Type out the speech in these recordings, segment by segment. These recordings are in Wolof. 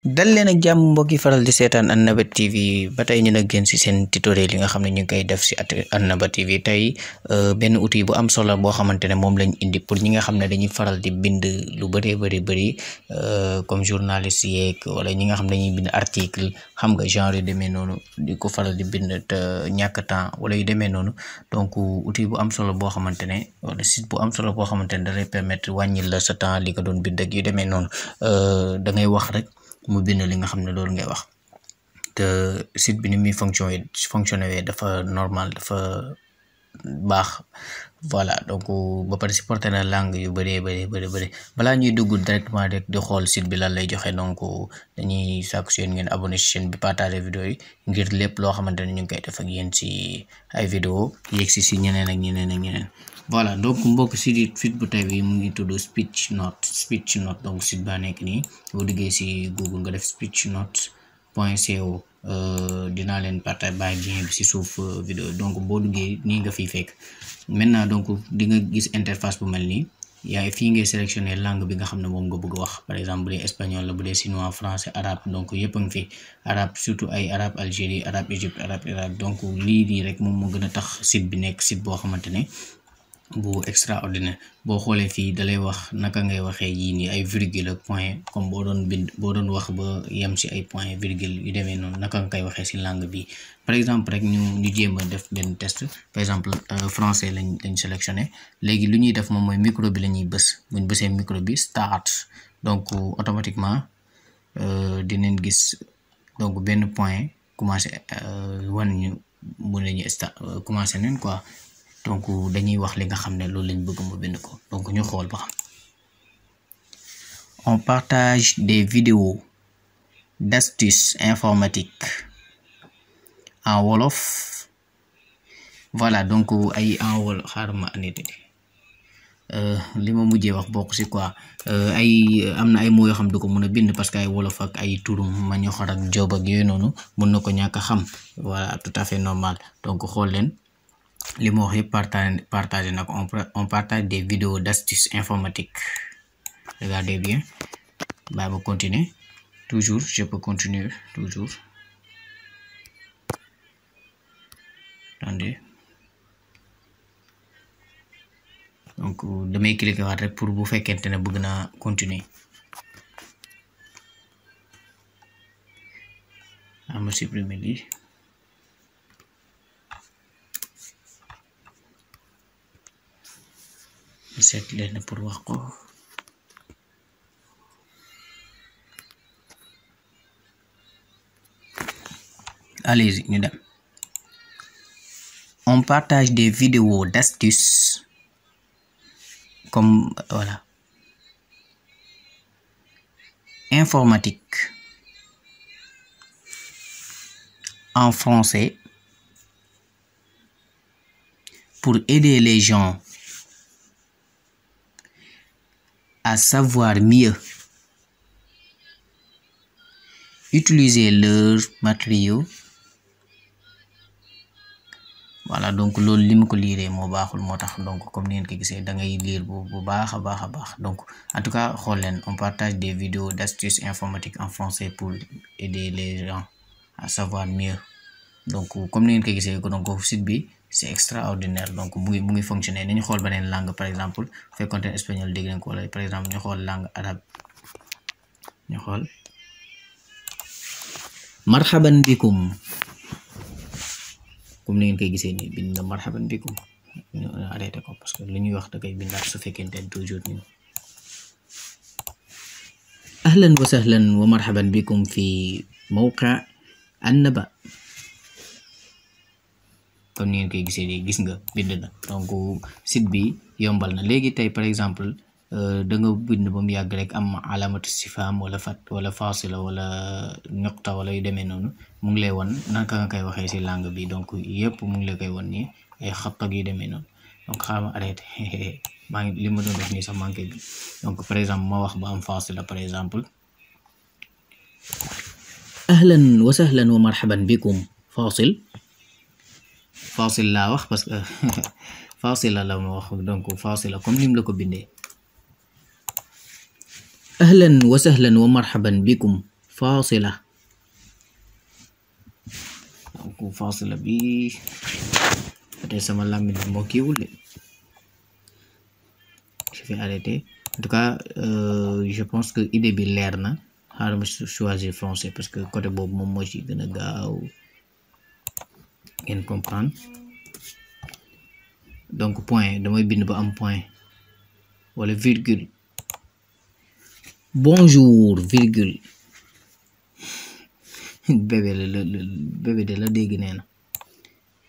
dal leen ak jàmm mbokk yi faral di seetaan Annaba TV ba tey ñu nag gën ci seen tutoriel yi nga xam ne ñu ngi koy def ci Annaba TV tey benn outil bu am solo boo xamante ne moom lañ indi pour ñi nga xam ne dañuy faral di bind lu bëree bëri comme journaliste yeeg wala ñi nga xam ne dañuy bind article xam nga genre yu demee noonu di ko faral di bind te ñàkk temps wala yu demee noonu donc outil bu am solo boo xamante ne wala site bu am solo boo xamante ne da lay permettre wàññil la sa temps li ko doon bind ak yu demee noonu da ngay wax rek. mu bind li nga xam ne loolu ngay wax te site bi ni muy fonctionné dafa normal dafa baax voilà donc ba pare supporté na langue yu bëri balaa ñuy dugg directement rek di xool site bi lan lay joxe donc dañuy sàkku si yéen ngeen abonné ci chaîne bi partager vidéo yi ngir lépp loo xamante ne ñu ngi koy def ak yéen ci ay vidéo yegg si ñeneen ak ñeneen voilà donc mbokk site bu tey bi mu ngi tudd speech note donc site baa nekk nii boo duggee si Google nga def speechnote.co dinaa leen partage bàyyi lien bi si suuf vidéo donc boo duggee nii nga fiy fekk maintenant donc di nga gis interface bu mel nii yaa fii ngay sélectionner langue bi nga xam ne moom nga bëgg a wax par exemple bu dee espagnol la bu dee chinois français arabe donc yëpp a ngi fi arabe surtout ay arabe Algérie arabe Égypte arabe Irak donc lii nii rek moom moo gën a tax site bi nekk site boo xamante ne bu extraordinaire boo xoolee fii dalay wax naka ngay waxee yii nii ay virgule ak point comme boo doon wax ba yem ci ay point virgule yu demee noonu naka nga koy waxee ci langue bi par exemple rek ñu jéem a def benn test par exemple français lañ sélectionné léegi lu ñuy def moom mooy micro bi la ñuy bës buñ bësee micro bi start donc automatiquement dinañ gis donc benn point commencé wan ñu mun nañu commencé nañ quoi donc dañuy wax li nga xam ne loolu lañ bëgg mu bind ko donc ñu xool ba xam on partage des vidéos d'astuces informatiques en wolof voilà donc ay en wolof xaaral ma anité li ma mujjee wax bokk ci quoi ay am na ay mots yoo xam du ko mën a bind parce que ay wolof ak ay turum ma ñu xor ak job ak yooyu noonu mën na ko ñàkk a xam voilà tout à fait normal donc xool leen li ma wax yëpp partager nag on partage des vidéos d'astuces informatiques regardez bien bàyyi ma continuer toujours je peux continuer toujours attendez donc damay cliquer waat rek pour bu fekkente ne bëgg naa continuer ama supprimer lii seet leen pour wax ko allez-y ñu dem on partage des vidéos d'astuces comme voilà informatique en français pour aider les gens à savoir mieux utiliser leurs matériaux voilà donc loolu li ma ko liiree moo baaxul moo tax donc comme ni ngeen ko gisee da ngay lire bu baax a baax donc en tout cas xool leen on partage des vidéos d'astuces informatiques en français pour aider les gens à savoir mieux donc comme ni ngeen ko gisee donc site bi c'est extraordinaire donc mu ngi fonctionner nañu xool beneen langue par exemple fekkoon te espagnol dégg nañ ko wala par exemple ñu xool langue arabe ñu xool marhaban bikum comme ni ngeen koy gisee nii bind na marhaban bikum ñu arrêté ko parce que li ñuy wax da koy bindaat su fekkente ne toujours nii ahlan wa sahlan wa marhaban bikum fi mawqa Annaba comme ni ngeen koy gisee nii gis nga bind na donc site bi yombal na léegi tey par exemple da nga bind ba mu yàgg rek am alamatu sifham wala wala fasila wala nuqta wala yu demee noonu mu ngi lay won naka nga koy waxee ci langue bi donc yëpp mu ngi la koy won nii ay xat ak yu demee noonu donc xaaral ma arrêté maa ngi li ma doon def nii sax maa ngi koy donc par exemple ma wax ba am fasila par exemple ahlan wa sahlan wa marhaban bikum fasil laa wax parce que fasila la ma wax donc fasila comme nim la ko bindee ahlan wa sahlan wa marhaban bikum faasila donc faasila bi peut-être sama làmmiñ bi moo kiiwul de. Je vais arrêter. En tout cas je pense que idée bi leer na. xaaral ma choisir français parce que côté boobu moom moo ci gën a gaaw ngeen comprendre. donc point damay bind ba am point wala virgule. bonjour virgule. bébé la bébé de la dégg nee na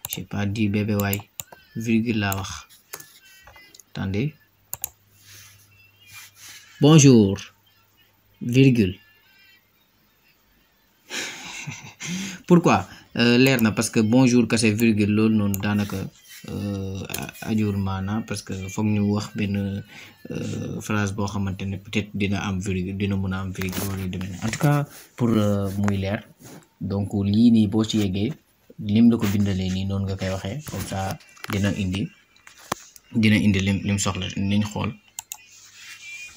j'ai pas dit bébé waay virgule laa wax. attendez. bonjour virgule. pourquoi leer na parce que bonjour kase virgule loolu noonu daanaka ajur maana parce que foog ñu wax benn phrase boo xamante ne peut-être dina am virgule dina mën a am virgule wala yu demee en tout cas pour muy leer donc lii nii boo ci yeggee lim la ko bindalee nii noonu nga koy waxee comme ça dina indi lim soxla niñ xool.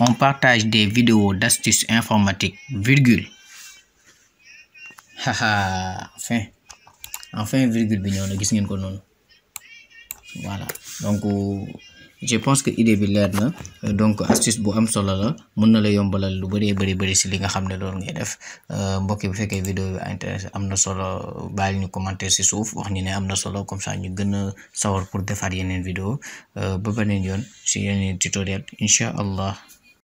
On partage des vidéos d'astuces informatiques, virgule. Haha, enfin virgule bi ñëw na gis ngeen ko noonu. Voilà donc je pense que idée bi leer na donc astuce bu am solo la mën na la yombalal lu bari si li nga xam ne loolu ngay def mbokk bu fekkee vidéo bi intéressé am na solo bàyyi ñu commenter si suuf wax ñu ne am na solo comme ça ñu gën a sawar pour defaat yeneen vidéo ba beneen yoon si yeneen tutoriel incha allah.